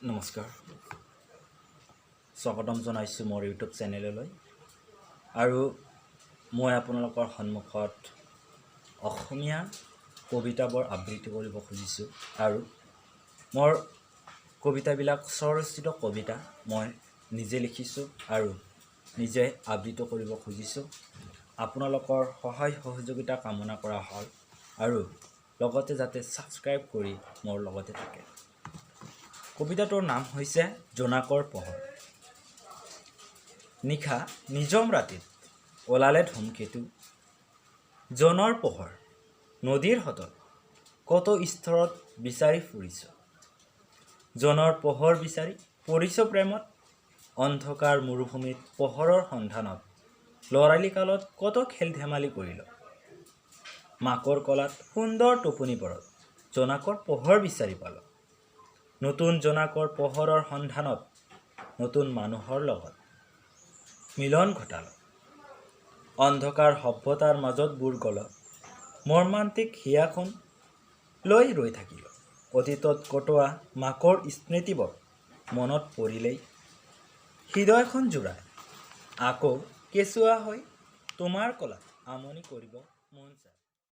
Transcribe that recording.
নমস্কাৰ, স্বাগতম জনাইছোঁ মোৰ ইউটিউব চেনেললৈ। আৰু মই আপোনালোকৰ সন্মুখত অসমীয়া কবিতাবোৰ আবৃত্তি কৰিব খুজিছোঁ। আৰু মোৰ কবিতাবিলাক স্বৰচিত কবিতা, মই নিজে লিখিছোঁ আৰু নিজে আবৃত্তি কৰিব খুজিছোঁ। আপোনালোকৰ সহায় সহযোগিতা কামনা কৰা হ'ল আৰু লগতে যাতে ছাবস্ক্ৰাইব কৰি মোৰ লগতে থাকে। কবিতাটোৰ নাম হৈছে জোনাকৰ পোহৰ। নিশা নিজম ৰাতিত ওলালে ধূমকেতু জোনৰ পোহৰ। নদীৰ সোঁতত কত স্তৰত বিচাৰি ফুৰিছ, জোনৰ পোহৰ বিচাৰি পৰিছ প্ৰেমত। অন্ধকাৰ মৰুভূমিত পোহৰৰ সন্ধানত ল'ৰালি কালত কত খেল ধেমালি কৰিল। মাকৰ কোলাত সুন্দৰ টোপনিবোৰত জোনাকৰ পোহৰ বিচাৰি পালো। নতুন জোনাকৰ পোহৰৰ সন্ধানত নতুন মানুহৰ লগত মিলন ঘটালো। অন্ধকাৰ সভ্যতাৰ মাজত বুৰ গ'ল, মৰ্মান্তিক হিয়াখন লৈ ৰৈ থাকিল। অতীতত কটোৱা মাকৰ স্মৃতিবোৰ মনত পৰিলেই হৃদয়খন জোৰাই, আকৌ কেঁচুৱা হৈ তোমাৰ কোলাত আমনি কৰিব মন যায়।